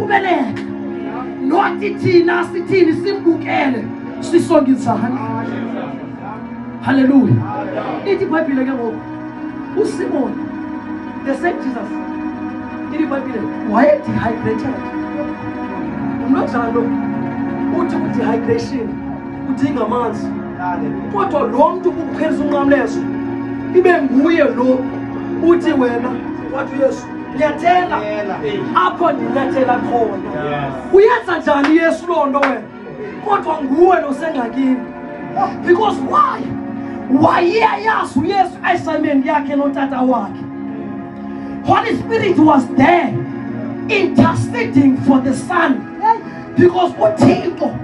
ephumeleka. Nothi thina sithini simbukele sisonke izandla. Hallelujah. Ithi iBhayibhile ke ngoku uSimon the same Jesus, ithi iBhayibhile waye dehydrated. Umntu onjalo uthi ku-dehydration udinga amanzi, kodwa lo mntu ukuqhelisa umnqamlezo ibe nguye lo uthi wena, wathi uYesu nyathela apho ndinyathela khona. Uyenza njani Yesu loo nto wena? Kodwa nguwe nosengxakini. Because why? Wayeyazi uYesu assignment yakhe notata wakhe. Holy Spirit was there interceding for the Son, because uThixo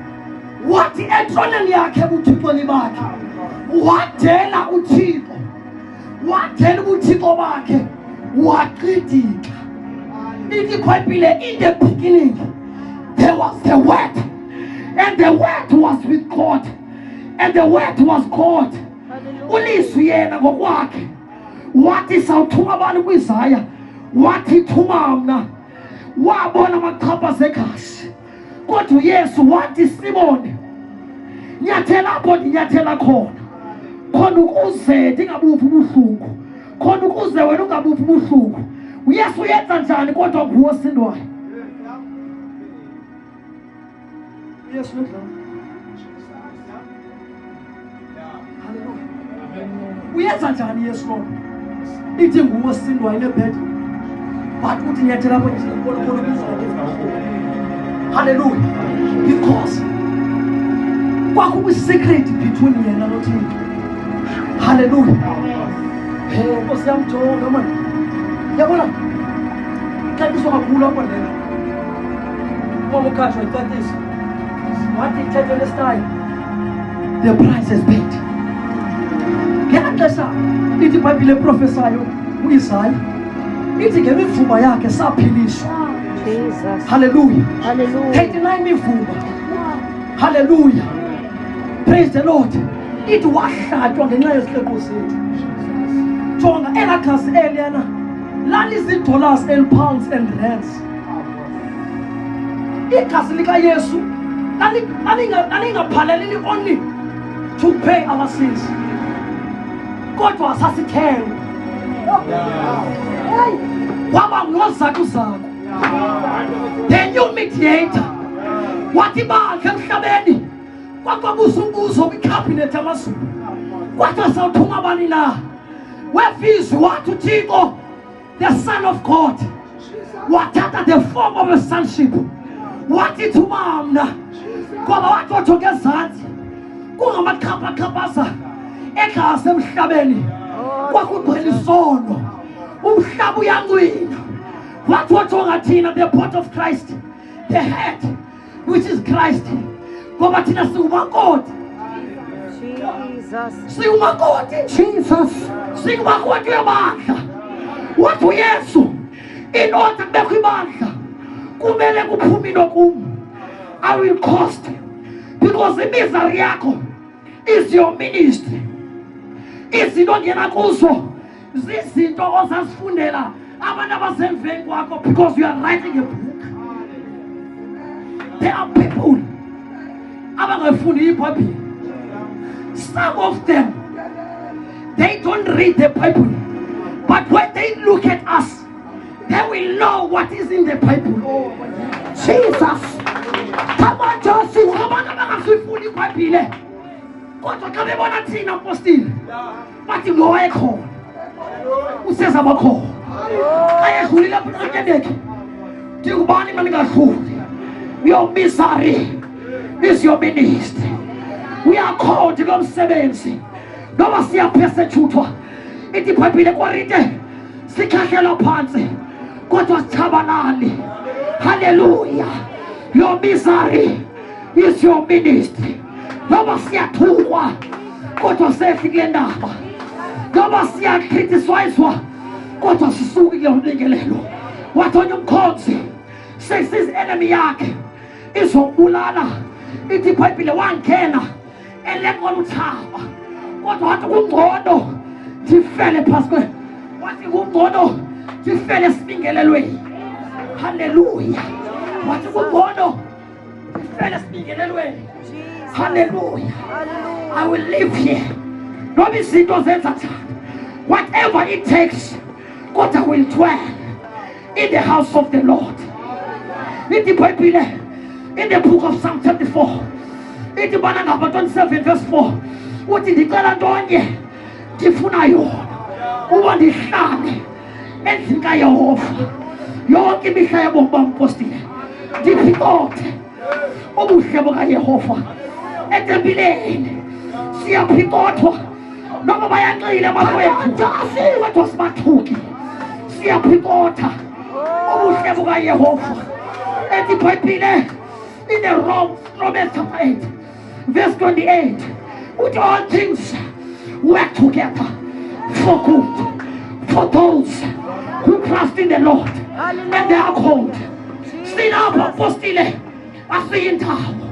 wathi etroneni yakhe ebuthixweni bakhe wadela uThixo, wadela ubuthixo bakhe, waqidika. Ithi iBhayibhile, in the beginning there was the Word, and the Word was with God, and the Word was God. Ulizwi yena ngokwakhe wathi sawuthuma abantu kwiIsaya, wathi thuma mna. Wabona amachaphaza egazi, kodwa uYesu wathi Simon, nyathela apho ndinyathela khona, khona ukuze ndingabuphi ubuhlungu, khona ukuze wena ungabuphi ubuhlungu. uYesu uyenza njani kodwa nguwe osindwayo? uYesu unodlame. Hallelujah. Uyenza njani Yesu loo nto? Ithi nguwe osindwayo nebhedi, but uthi nyathela apho nyathela khona, khona ukuze ungabuphi. Hallelujah. Because kwakho i-secret between yena noThixo. Hallelujah. Hey, Nkosi yam, jonga man. Yabona? Icaciswa kakhulu apha lena. Uma ukhatshwa icacisa. Wathi ithethe lestyle. The price is paid. Ngelaa xesha ithi iBhayibhile eprofesayo uIsaya, ithi ngemivumba yakhe saphiliswa. Jesus. Hallelujah. Hallelujah. 39 mivumba. Hallelujah. Praise the Lord. Ithi wahlatywa ngenxa yezihleqo zethu. Jonga elaa gazi eliyana lalizii-dollars and pounds and rands. Igazi likaYesu lalingaphaleleli only to pay our sins, kodwa sasithengwa. Waba ngunozakuzaku, the new mediator. Wathi bakhe emhlabeni kwakwabuza umbuzo kwikhabhinethi yamazulu, kwathiwa sawuthuma bani na? Wefizwi wathi uThixo, the Son of God, wathatha the form of a sonship, wathi thuma mna, ngoba wathi watsho ngezantsi kungamachaphachaphasa egazi emhlabeni kwakugcwele isono, umhlaba uyancwina. Wathi wajonga thina, the body of Christ, the head which is Christ, ngoba thina singumakoti. Jesus. Singumakoti. Jesus. Singumakoti webandla. Wathi uYesu, in order kubekho ibandla kumele kuphume into kum. I will cost, because imisery yakho is your ministry. Izinto ongena kuzo zizinto ozazifundela abantu abasemveni kwakho, because you are writing a book. There are people abangayifundi iBhayibhile. Some of them, they don't read the Bible, but when they look at us, they will know what is in the Bible. Jesus. Come on, Joseph. Abantu abangasifuni iBhayibhile, kodwa xa bebona thina apostile, bathi lo wayekhona, usezaba khona. Xa edlulile apha enqatyeni, ndingubani mna ndingadluli? Your misery is your ministry. We are called kulo msebenzi, noba siyaphesetshuthwa. Ithi iBhayibhile Korinte, sikhahlelwa phantsi kodwa sitshabalali. Hallelujah. Your misery is your ministry. Noba siyathukwa kodwa sehli kule ndaba, noba siyakritiswayiswa kodwa sisuki kule mbingelelo. Wathi onye umkhonzi sesiz enemy yakhe izombulala. Ithi iBhayibhile wangena elekola utshaba, kodwa wathi kungcono ndifele phantsi kwe, wathi kungcono ndifele esibingelelweni. Hallelujah. Wathi kungcono ndifele esibingelelweni. Hallelujah. I will live here. Noba izinto zenza njani, whatever it takes, kodwa I will dwell in the house of the Lord. Ithi iBhayibhile in the book of Psalm 34, ithi bana ngaba 27 verse 4, uthi ndicela ntonye ndifuna yona, uba ndihlale endlini kaYehova yonke imihla yobomi bam, mpostile, ndiphicothe ubuhle bukaYehova etempileni. Siyaphicothwa noba bayanxile abafowethu, kodwa sibathuki, siyaphicotha ubuhle bukaYehova. Ethi iBhayibhile in the Romans chapter 8 verse 28, uthi all things work together for good for those who trust in the Lord and they are called. Silapha, mpostile, asiyindawo.